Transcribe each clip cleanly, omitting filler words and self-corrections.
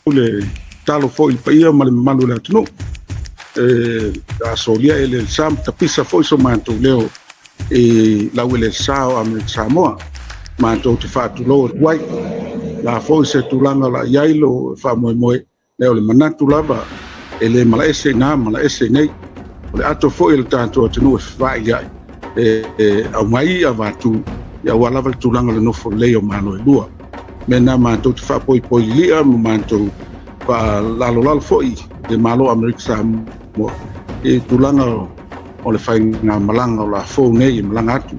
Le talo foi i le paia ma le mamalu o le atunuu e asolia eleele sa ma tapisa foi so matou leo i lau eleele sa o Amerika Samoa. Matou te faatulou atu ai la foi se tulaga o le a i ai lo faamoemoe lea o le manatu lava e le malaese i na malaese i nei. O le ato foi o le tatou atunuu e fevailiai e aumai avatu aua lava le tulaga o le nofo lelei o Malo e lua. Mea na matou te faapoipoi lilia ma matou faalalolalo foi le Malo o Amerika Samoa i tulaga o le faigamalaga o la fou nei e malaga atu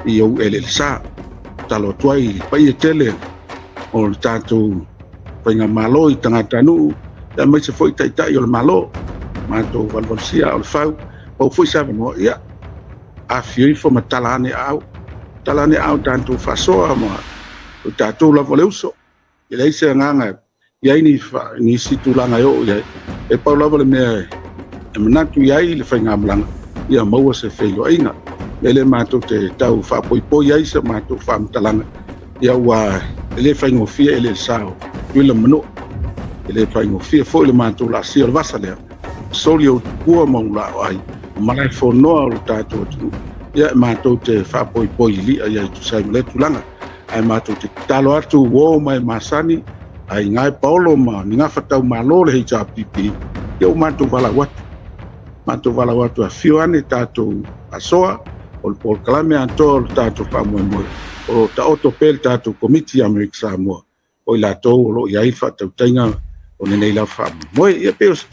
i ou eleele sa. Talo atu ai i le paia tele o le tatou faigamalo i tagatanuu aemaise foi taitai o le Malo. Matou valuvalusia o le fau, pau foi se avanoa, ia afifio ifo ma tala ane aau. Tala ane aau tatou faasoa ma o tatou lava o le uso. E leai se agaga i ai nisi tulaga e oo i ai. E pau lava le mea e manatu i ai le faigamalaga, ia maua se feiloaiga. E le matou te tau faapoipoi ai se matou faamatalaga, ia ua e le faigofie e le sao Tutuila ma Manua. E le faigofie foi le matou laasia o le vasa lea. Soli ou tupua ma ou laoai, o malaefonoa o le tatou atunuu. Ia e matou te faapoipoi lilia i ai tusa ai ma lea tulaga. Ae matou te tatalo atu uo mai masani, ai gae paolo ma ni gafa tau malo le HRPP, ia ua matou valaau atu. Matou valaau atu afifio ane tatou asoa, o le polokalame atoa o le tatou faamoemoe, o lo o taoto pea le tatou Komiti Amerika Samoa, o i latou o lo o i ai le faatautaiga o lenei lava faamoemoe. Ia pei o se